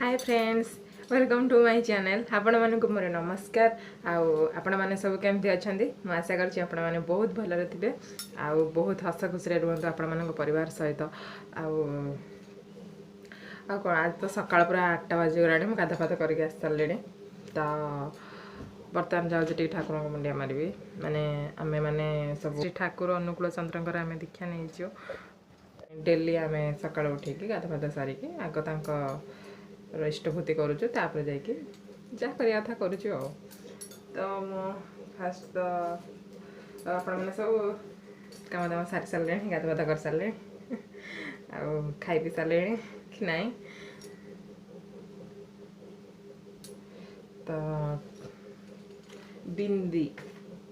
Hi friends, welcome to my channel. ଆପଣମାନଙ୍କୁ ମୋର ନମସ୍କାର। ଆଉ ଆପଣମାନେ ସବୁ କେମିତି ଅଛନ୍ତି? ମୁଁ ଆଶା କରୁଛି ଆପଣମାନେ ବହୁତ ଭଲରେ ଥିବେ ଆଉ ବହୁତ ହସ ଖୁସିରେ ରୁହନ୍ତୁ ଆପଣମାନଙ୍କ ପରିବାର ସହିତ। ଆଉ ଆଉ କ'ଣ, ଆଜି ତ ସକାଳ ପୁରା 8ଟା ବାଜିଗଲାଣି। ମୁଁ ଗାଧା ପାଧା କରିକି ଆସି ସାରିଲିଣି। ତ ବର୍ତ୍ତମାନ ଯାଉଛି ଟିକେ ଠାକୁରଙ୍କୁ ମୁଣ୍ଡିଆ ମାରିବି। ମାନେ ଆମେମାନେ ସବୁ ଶ୍ରୀ ଠାକୁର ଅନୁକୂଳ ଚନ୍ଦ୍ରଙ୍କର ଆମେ ଦୀକ୍ଷା ନେଇଛୁ। ଡେଲି ଆମେ ସକାଳୁ ଉଠିକି ଗାଧା ପାଧା ସାରିକି ଆଗ ତାଙ୍କ ଇଷ୍ଟଭୂତି କରୁଛୁ, ତାପରେ ଯାଇକି ଯାହା କରିବା କଥା କରୁଛୁ। ଆଉ ତ ମୁଁ ଫାଷ୍ଟ ତ ଆପଣମାନେ ସବୁ କାମ ଦାମ ସାରି ସାରିଲେଣି, ଗାଧା ପାଧା କରିସାରିଲେଣି ଆଉ ଖାଇ ପିଇ ସାରିଲେଣି କି ନାହିଁ? ତ ବିନ୍ଦି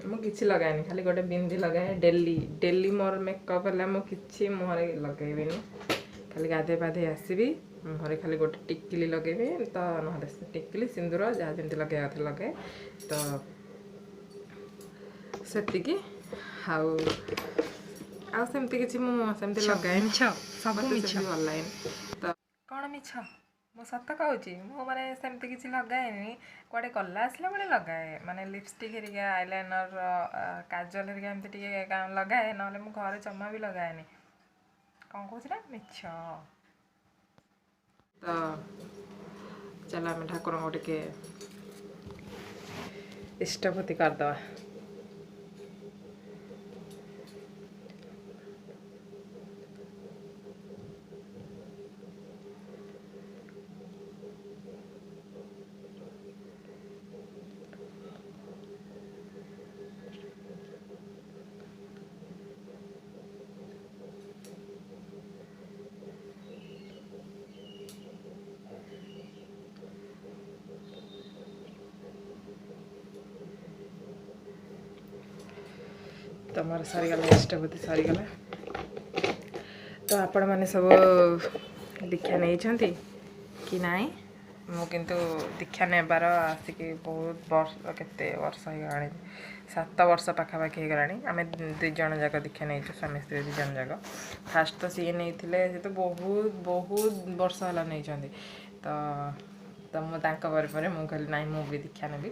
ମୁଁ କିଛି ଲଗାଏନି, ଖାଲି ଗୋଟେ ବିନ୍ଦି ଲଗାଏ ଡେଲି। ଡେଲି ମୋର ମେକଅପ୍ ହେଲା ମୁଁ କିଛି ମୁହଁରେ ଲଗାଇବିନି, ଖାଲି ଗାଧେଇ ପାଧେଇ ଆସିବି, ମୁହଁରେ ଖାଲି ଗୋଟେ ଟିକିଲି ଲଗେଇବି, ତ ନହେଲେ ଟିକିଲି ସିନ୍ଦୁର ଯାହା ଯେମିତି ଲଗେଇବା କଥା ଲଗାଏ, ତ ସେତିକି। ଆଉ ଆଉ ସେମିତି କିଛି ମୁଁ ସେମିତି ଲଗାଏନି, ସବୁ ମିଛ, ଭଲ ଲାଗେନି। ତ କ'ଣ ମିଛ? ମୁଁ ସତ କହୁଛି। ମୁଁ ମାନେ ସେମିତି କିଛି ଲଗାଏନି। କୁଆଡ଼େ ଗଲା ଆସିଲା ବେଳେ ଲଗାଏ, ମାନେ ଲିପଷ୍ଟିକ୍ ହେରିକା, ଆଇଲାଇନର୍, କାଜଲ ହେରିକା ଏମିତି ଟିକେ ଲଗାଏ, ନହେଲେ ମୁଁ ଘରେ ଜମା ବି ଲଗାଏନି। କ'ଣ କହୁଛି ନା ମିଛ? ତ ଚାଲ ଆମେ ଠାକୁରଙ୍କୁ ଟିକେ ଇଷ୍ଟଭୂତି କରିଦେବା। ତମର ସରିଗଲା ଇଷ୍ଟଭୂତି ସରିଗଲା। ତ ଆପଣମାନେ ସବୁ ଦୀକ୍ଷା ନେଇଛନ୍ତି କି ନାହିଁ? ମୁଁ କିନ୍ତୁ ଦୀକ୍ଷା ନେବାର ଆସିକି ବହୁତ ବର୍ଷ, କେତେ ବର୍ଷ ହେଇଗଲାଣି, 7 ବର୍ଷ ପାଖାପାଖି ହେଇଗଲାଣି। ଆମେ 2 ଜଣ ଯାକ ଦୀକ୍ଷା ନେଇଛୁ, ସ୍ୱାମୀ ସ୍ତ୍ରୀ 2 ଜଣ ଯାକ। ଫାଷ୍ଟ ତ ସିଏ ନେଇଥିଲେ, ସେ ତ ବହୁତ ବହୁତ ବର୍ଷ ହେଲା ନେଇଛନ୍ତି। ତ ତ ମୁଁ ତାଙ୍କ ପରେ ପରେ ମୁଁ କହିଲି ନାଇଁ, ମୁଁ ବି ଦୀକ୍ଷା ନେବି।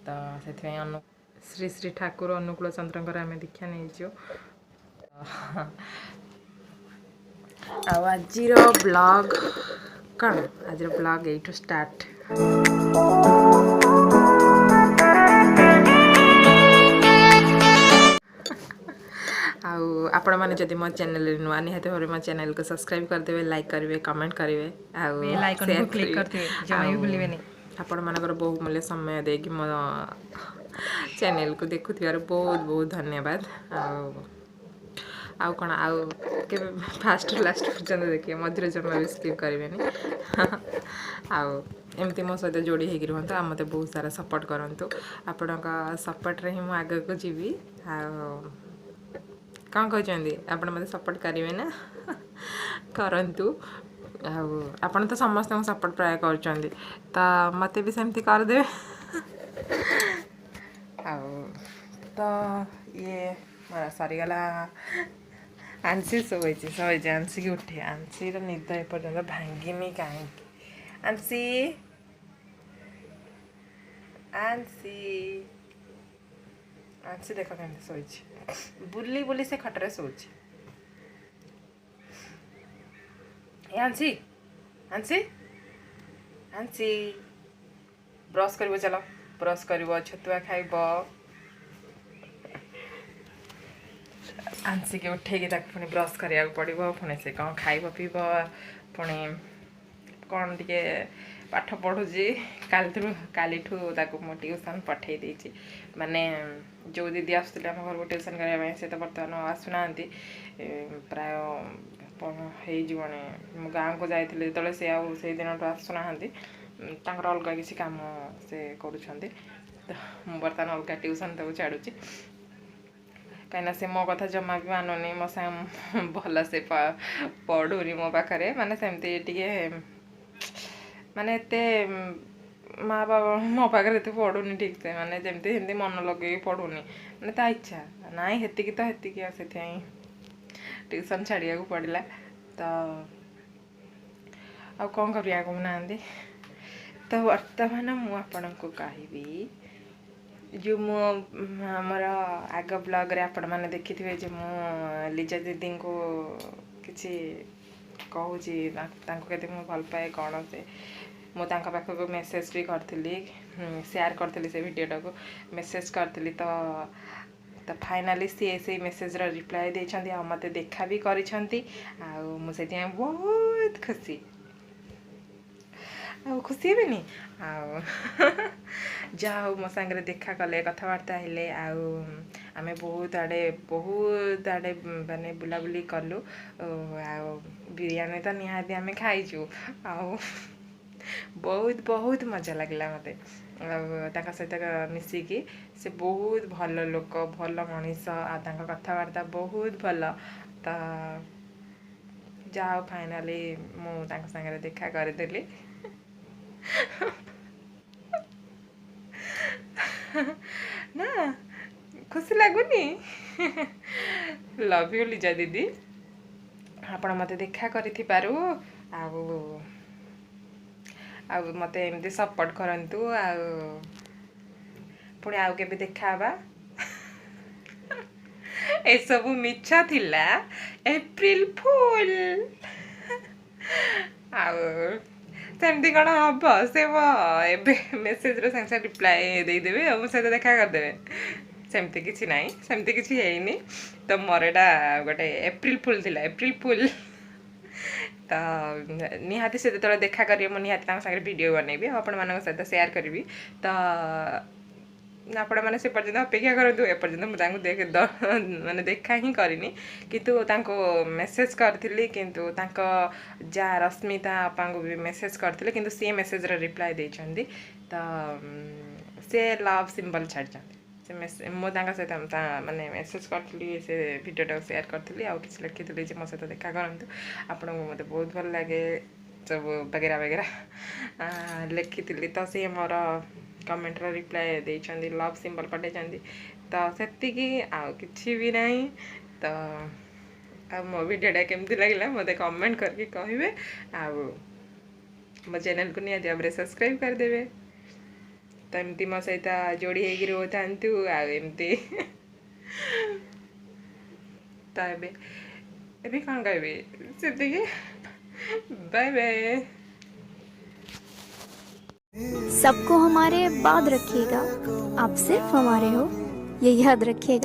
ତ ସେଥିପାଇଁ ଶ୍ରୀ ଶ୍ରୀ ଠାକୁର ଅନୁକୂଳ ଚନ୍ଦ୍ରଙ୍କର ଆମେ ଦୀକ୍ଷା ନେଇଛୁ। ଆଉ ଆଜିର ବ୍ଲଗ୍ କ'ଣ? ଆଜିର ବ୍ଲଗ୍ ଏଇଠୁ ଷ୍ଟାର୍ଟ। ଆଉ ଆପଣମାନେ ଯଦି ମୋ ଚ୍ୟାନେଲରେ ନୂଆ, ନିହାତି ଭାବରେ ମୋ ଚ୍ୟାନେଲକୁ ସବସ୍କ୍ରାଇବ୍ କରିଦେବେ, ଲାଇକ୍ କରିବେ, କମେଣ୍ଟ କରିବେ ଆଉ ସେୟାର କ୍ଲିକ୍ କରିଥିବେ, ଜମା ବି ଭୁଲିବେନି। ଆପଣମାନଙ୍କର ବହୁମୂଲ୍ୟ ସମୟ ଦେଇକି ମୋ ଚ୍ୟାନେଲକୁ ଦେଖୁଥିବାରୁ ବହୁତ ବହୁତ ଧନ୍ୟବାଦ। ଆଉ ଆଉ କ'ଣ, ଆଉ କେବେ ଫାଷ୍ଟ ଲାଷ୍ଟ ପର୍ଯ୍ୟନ୍ତ ଦେଖିବେ, ମଝିରେ ଜମା ବି ସ୍କିପ୍ କରିବେନି। ଆଉ ଏମିତି ମୋ ସହିତ ଯୋଡ଼ି ହେଇକି ରୁହନ୍ତୁ ଆଉ ମୋତେ ବହୁତ ସାରା ସପୋର୍ଟ କରନ୍ତୁ। ଆପଣଙ୍କ ସପୋର୍ଟରେ ହିଁ ମୁଁ ଆଗକୁ ଯିବି। ଆଉ କ'ଣ କହୁଛନ୍ତି ଆପଣ? ମୋତେ ସପୋର୍ଟ କରିବେ ନା? କରନ୍ତୁ। ଆଉ ଆପଣ ତ ସମସ୍ତଙ୍କୁ ସପୋର୍ଟ ପ୍ରାୟ କରୁଛନ୍ତି, ତ ମୋତେ ବି ସେମିତି କରିଦେବେ। ଆଉ ତ ଇଏ ମୋର ସରିଗଲା। ଆନ୍ସି ଶୋଇଛି, ଶୋଇଛି। ଆନ୍ସିକି ଉଠେ, ଆନ୍ସିର ନିଦ ଏପର୍ଯ୍ୟନ୍ତ ଭାଙ୍ଗିନି କାହିଁକି? ଆନ୍ସି, ଆନ୍ସି, ଆନ୍ସି, ଦେଖ କେମିତି ଶୋଇଛି, ବୁଲି ବୁଲି ସେ ଖଟରେ ଶୋଉଛି। ଏ ଆନ୍ସି, ଆନ୍ସି, ଆନ୍ସି, ବ୍ରସ୍ କରିବ, ଚାଲ ବ୍ରସ୍ କରିବ, ଛତୁଆ ଖାଇବ। ଆନ୍ସିକି ଉଠେଇକି ତାକୁ ପୁଣି ବ୍ରସ୍ କରିବାକୁ ପଡ଼ିବ, ପୁଣି ସେ କ'ଣ ଖାଇବ ପିଇବ, ପୁଣି କ'ଣ ଟିକେ ପାଠ ପଢ଼ୁଛି। କାଲିଠୁ ତାକୁ ମୁଁ ଟ୍ୟୁସନ୍ ପଠେଇ ଦେଇଛି। ମାନେ ଯେଉଁ ଦିଦି ଆସୁଥିଲେ ଆମ ଘରକୁ ଟ୍ୟୁସନ୍ କରିବା ପାଇଁ, ସେ ତ ବର୍ତ୍ତମାନ ଆସୁନାହାନ୍ତି। ପ୍ରାୟ ହେଇଯିବଣି, ମୁଁ ଗାଁକୁ ଯାଇଥିଲି ଯେତେବେଳେ, ସେ ଆଉ ସେଇ ଦିନଠୁ ଆସୁନାହାନ୍ତି। ତାଙ୍କର ଅଲଗା କିଛି କାମ ସେ କରୁଛନ୍ତି। ତ ମୁଁ ବର୍ତ୍ତମାନ ଅଲଗା ଟ୍ୟୁସନ୍ ତାକୁ ଛାଡ଼ୁଛି, କାହିଁକିନା ସେ ମୋ କଥା ଜମା ବି ମାନୁନି, ମୋ ସାଙ୍ଗେ ଭଲସେ ପଢ଼ୁନି ମୋ ପାଖରେ। ମାନେ ସେମିତି ଟିକେ, ମାନେ ଏତେ ମା ବାବା ମୋ ପାଖରେ ଏତେ ପଢ଼ୁନି ଠିକ୍ସେ, ମାନେ ଯେମିତି ସେମିତି ମନ ଲଗେଇକି ପଢ଼ୁନି, ମାନେ ତା ଇଚ୍ଛା ନାଇଁ ହେତିକି ତ ହେତିକି। ଆଉ ସେଥିପାଇଁ ଟ୍ୟୁସନ୍ ଛାଡ଼ିବାକୁ ପଡ଼ିଲା। ତ ଆଉ କ'ଣ କରିବା କହୁନାହାନ୍ତି? ତ ବର୍ତ୍ତମାନ ମୁଁ ଆପଣଙ୍କୁ କହିବି, ଯେଉଁ ମୁଁ ଆମର ଆଗ ବ୍ଲଗ୍ରେ ଆପଣମାନେ ଦେଖିଥିବେ ଯେ ମୁଁ ଲିଜା ଦିଦିଙ୍କୁ କିଛି କହୁଛି, ତାଙ୍କୁ କେତେ ମୁଁ ଭଲ ପାଏ କ'ଣ। ସେ ମୁଁ ତାଙ୍କ ପାଖକୁ ମେସେଜ୍ ବି କରିଥିଲି, ସେୟାର କରିଥିଲି ସେ ଭିଡ଼ିଓଟାକୁ, ମେସେଜ୍ କରିଥିଲି। ତ ଫାଇନାଲି ସିଏ ସେଇ ମେସେଜ୍ର ରିପ୍ଲାଏ ଦେଇଛନ୍ତି ଆଉ ମୋତେ ଦେଖା ବି କରିଛନ୍ତି, ଆଉ ମୁଁ ସେଥିପାଇଁ ବହୁତ ଖୁସି। ଆଉ ଖୁସି ହେବେନି? ଆଉ ଯାହା ହଉ, ମୋ ସାଙ୍ଗରେ ଦେଖା କଲେ, କଥାବାର୍ତ୍ତା ହେଲେ, ଆଉ ଆମେ ବହୁତ ଆଡ଼େ ମାନେ ବୁଲାବୁଲି କଲୁ। ଆଉ ବିରିୟାନୀ ତ ନିହାତି ଆମେ ଖାଇଛୁ, ଆଉ ବହୁତ ବହୁତ ମଜା ଲାଗିଲା ମୋତେ ଆଉ ତାଙ୍କ ସହିତ ମିଶିକି। ସେ ବହୁତ ଭଲ ଲୋକ, ଭଲ ମଣିଷ, ଆଉ ତାଙ୍କ କଥାବାର୍ତ୍ତା ବହୁତ ଭଲ। ତ ଯାହା ହଉ, ଫାଇନାଲି ମୁଁ ତାଙ୍କ ସାଙ୍ଗରେ ଦେଖା କରିଦେଲି ନା, ଖୁସି ଲାଗୁନି? ଲଭ୍ you Liza ଦିଦି, ଆପଣ ମୋତେ ଦେଖା କରିଥିବାରୁ, ଆଉ ମୋତେ ଏମିତି ସପୋର୍ଟ କରନ୍ତୁ, ଆଉ ପୁଣି ଆଉ କେବେ ଦେଖା ହେବା। ଏସବୁ ମିଛ ଥିଲା, ଏପ୍ରିଲ ଫୁଲ୍। ଆଉ ସେମିତି କ'ଣ ହବ? ସେ ମୋ ଏବେ ମେସେଜର ସାଙ୍ଗେ ସାଙ୍ଗେ ରିପ୍ଲାଏ ଦେଇଦେବେ ଆଉ ମୋ ସହିତ ଦେଖା କରିଦେବେ, ସେମିତି କିଛି ନାହିଁ, ସେମିତି କିଛି ହେଇନି। ତ ମୋର ଏଇଟା ଗୋଟେ ଏପ୍ରିଲ ଫୁଲ୍ ଥିଲା, ଏପ୍ରିଲ ଫୁଲ୍। ତ ନିହାତି ସେ ଯେତେବେଳେ ଦେଖା କରିବେ, ମୁଁ ନିହାତି ତାଙ୍କ ସାଙ୍ଗରେ ଭିଡ଼ିଓ ବନେଇବି ଆଉ ଆପଣମାନଙ୍କ ସହିତ ସେୟାର କରିବି। ତ ଆପଣମାନେ ସେ ପର୍ଯ୍ୟନ୍ତ ଅପେକ୍ଷା କରନ୍ତୁ। ଏପର୍ଯ୍ୟନ୍ତ ମୁଁ ତାଙ୍କୁ ମାନେ ଦେଖା ହିଁ କରିନି, କିନ୍ତୁ ତାଙ୍କୁ ମେସେଜ୍ କରିଥିଲି। କିନ୍ତୁ ତାଙ୍କ ଯାହା ରଶ୍ମିତା ଅପାଙ୍କୁ ବି ମେସେଜ୍ କରିଥିଲି, କିନ୍ତୁ ସିଏ ମେସେଜ୍ର ରିପ୍ଲାଏ ଦେଇଛନ୍ତି। ତ ସେ ଲଭ୍ ସିମ୍ବଲ୍ ଛାଡ଼ିଛନ୍ତି। ସେ ମୁଁ ତାଙ୍କ ସହିତ ମାନେ ମେସେଜ୍ କରିଥିଲି, ସେ ଭିଡ଼ିଓଟାକୁ ସେୟାର କରିଥିଲି ଆଉ କିଛି ଲେଖିଥିଲି ଯେ ମୋ ସହିତ ଦେଖା କରନ୍ତୁ, ଆପଣଙ୍କୁ ମୋତେ ବହୁତ ଭଲ ଲାଗେ, ସବୁ ବଗେରା ବଗେରା ଲେଖିଥିଲି। ତ ସିଏ ମୋର କମେଣ୍ଟର ରିପ୍ଲାଏ ଦେଇଛନ୍ତି, ଲଭ୍ ସିମ୍ବଲ୍ ପଠାଇଛନ୍ତି। ତ ସେତିକି, ଆଉ କିଛି ବି ନାହିଁ। ତ ଆଉ ମୋ ଭିଡ଼ିଓଟା କେମିତି ଲାଗିଲା ମୋତେ କମେଣ୍ଟ କରିକି କହିବେ, ଆଉ ମୋ ଚ୍ୟାନେଲକୁ ନିହାତି ଭାବରେ ସବସ୍କ୍ରାଇବ୍ କରିଦେବେ। ତ ଏମିତି ମୋ ସହିତ ଯୋଡ଼ି ହେଇକି ରହୁଥାନ୍ତୁ ଆଉ ଏମିତି। ତ ଏବେ କ'ଣ କହିବି? ସେତିକି, ବାଏ ବାଏ। सबको हमारे बाद रखिएगा, आप सिर्फ हमारे हो, ये याद रखिएगा।